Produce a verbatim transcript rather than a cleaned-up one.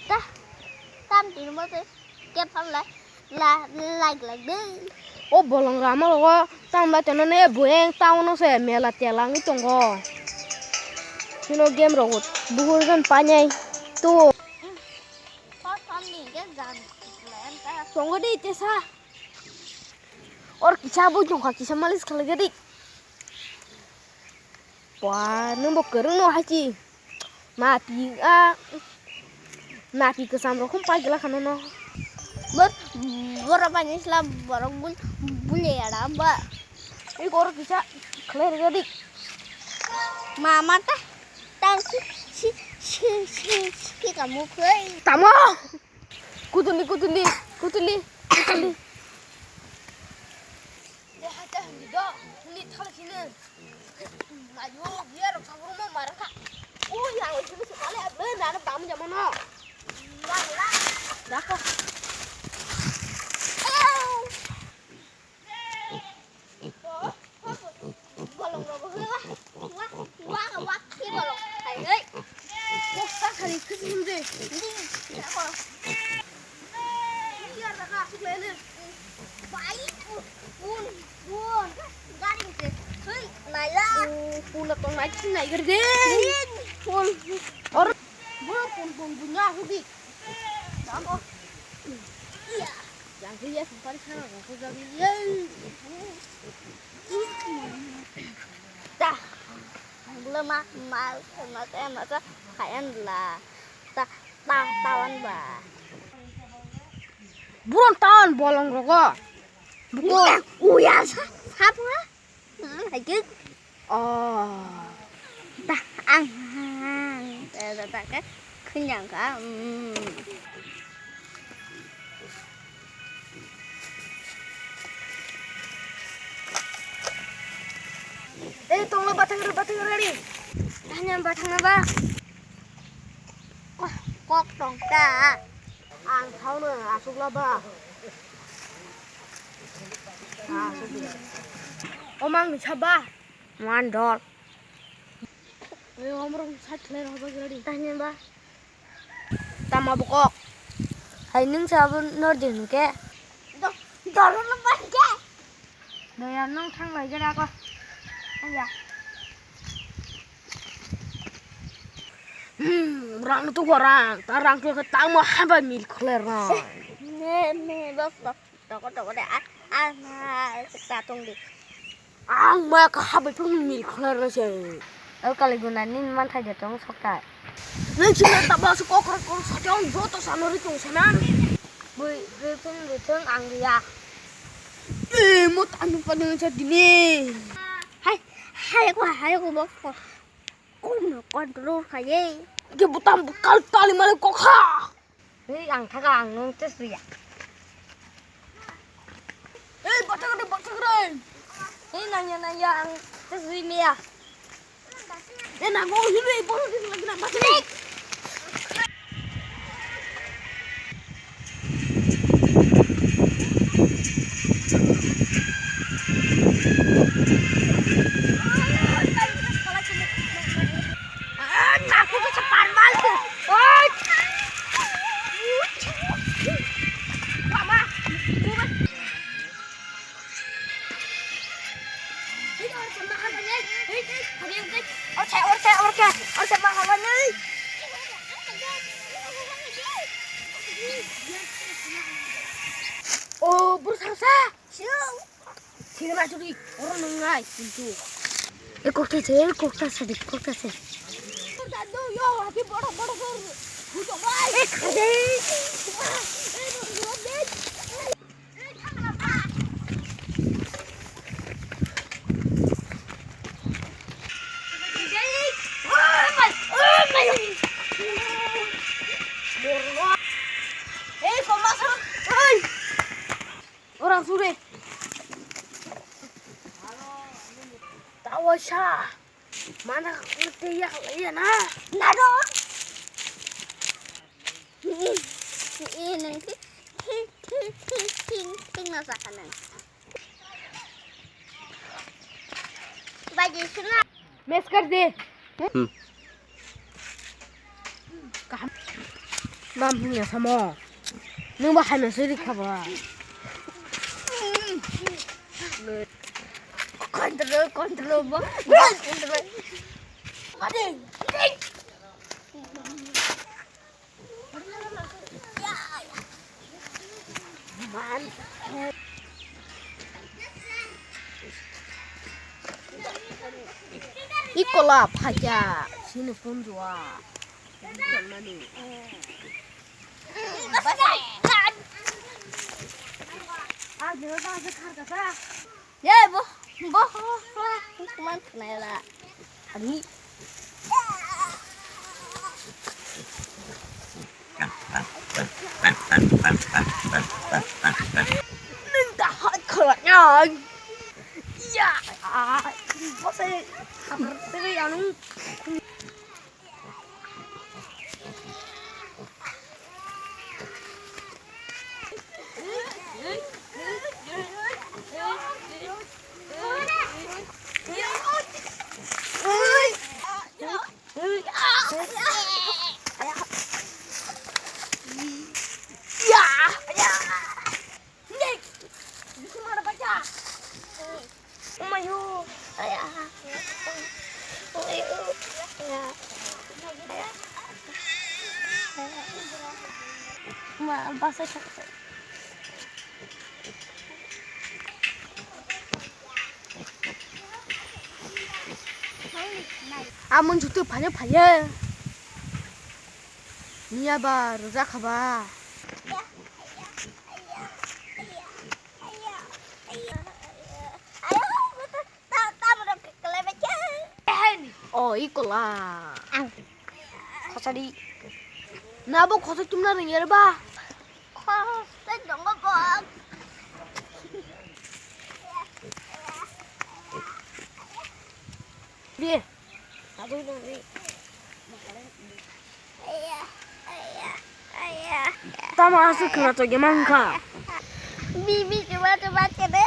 Ta, tam tini mo se, ke phan lai, la, lai, lai de. O bolong rama logo, tam lai tono ne, bueng town o se, mela tela wngwi tongo. Sino game rogo, buhur jon panai, to. Phan, phan ni ke jan, tongo de, tesa. Or kisa bo jongkha kisa malis khalai gadi. Bua, nwng bo kwrwng no hai chi. Napi a, napi kwcham rok hum pai gila khano no. Bor, bor bai ni sla borok bul, bul ya da ba. Ei goro kisa khalai gadi. Mama ta, ta si, si, si, si, si, ki kamu khoi. Tamo. Kutuli, kutuli, kutuli, kutuli. Ayo, biar sabur mau marah kak. Oh, yang itu sih kali ada nana bam jaman no. Lah, lah. Dah kok. Bolong rogo hoi wa. Wa, wa, wa, ki bolong. Hai, hei. Wa, ka khali khisi him de. Ni, ya ko. Ni ya da ka suk le ne. Bai, pun, pun, pun. Gari ke. Hei, nai la. Pun na tong nai, nai gari de. Pun. Or, pun, pun, pun, ya, hudi. Damo. Iya. Yang hoi ya, sempari sana, yang hoi jadi. Yey. Ta. Bula ma, ma, ma, ma, ma, ma, khayan la. Ta, ta, tawan ba. Buron tawan bolong rogo. Buko. Uya, sa, sa, sa, sa. Hmm, hai ke. Oh. Ta, ang, ang, ta, ta, ta, ka, khunyang ka, hmm. Eh, tonglo bathang re, bathang re, re. Tanya bathang na ba? Wah, kok tong ta. Ang thaono asuk laba. Asuk. Omang ni saba. Mandol. Ei, omrok side khlai rok bagwi ready. Tanya ba. Tama bokok. Hai nung sabo nor din ke. Do, dor lo ba ke. Doya nung thang lai jera ko. Aya. Hmm, rang tu ko rang, ta rang tu ko tang mo haba mil khlai rang. Me, me, bok, bok. Toko toko de a a na ta tong di. Ang ma ka habai phung mil khlai ra se. O kali guna nin man thai de tong sok ta. Nang sina ta ba su kokro kokro sa jong joto sa no ri tong sa na. Bui bui phung bui phung ang ya. Eh mo ta nu pa nang sa dini. Hai hai ko hai ko bok ko. Kum no control khai. Ke butam bukal tali male kokha. Hei, ang thaga, ang nung test ya. Hei, bacha kare, bacha kare. Hei, nangya, nangya, ang test ya. Hei, nango, hei, hei, bono test lagi na, bacha kare. O, bro, sarsa. Sing rajuri, oro nungnai, kintu. E kokta se, e kokta sadi, kokta se. E khade. Ei, koma sa. Ei. Orang sure. Tawa sha. Mana kute ya ya na. Nado. Ini ti ti ti ti ti na sakana. Bagi suna. Meskar de. Hmm. Mam hwnwi samo. Nwng bo hai mwnwi swi rikha ba. Control, control, bo. Control. Ikola phaikya sini phone jua. Ye, bo, bo, bo, man khna la. Ani. Nang ta hat khna nang. Ya, ah, bo se, khapar se ya nung. Amon jutu phale phale. Niya ba rwja kha ba. O ikola. Ang. Khosadi. Na bo khosai tumna ringya ba. Khosai dongo bo. Ye. Tamo aswk khwna tongya mankha. Bibi chuba chuba kene.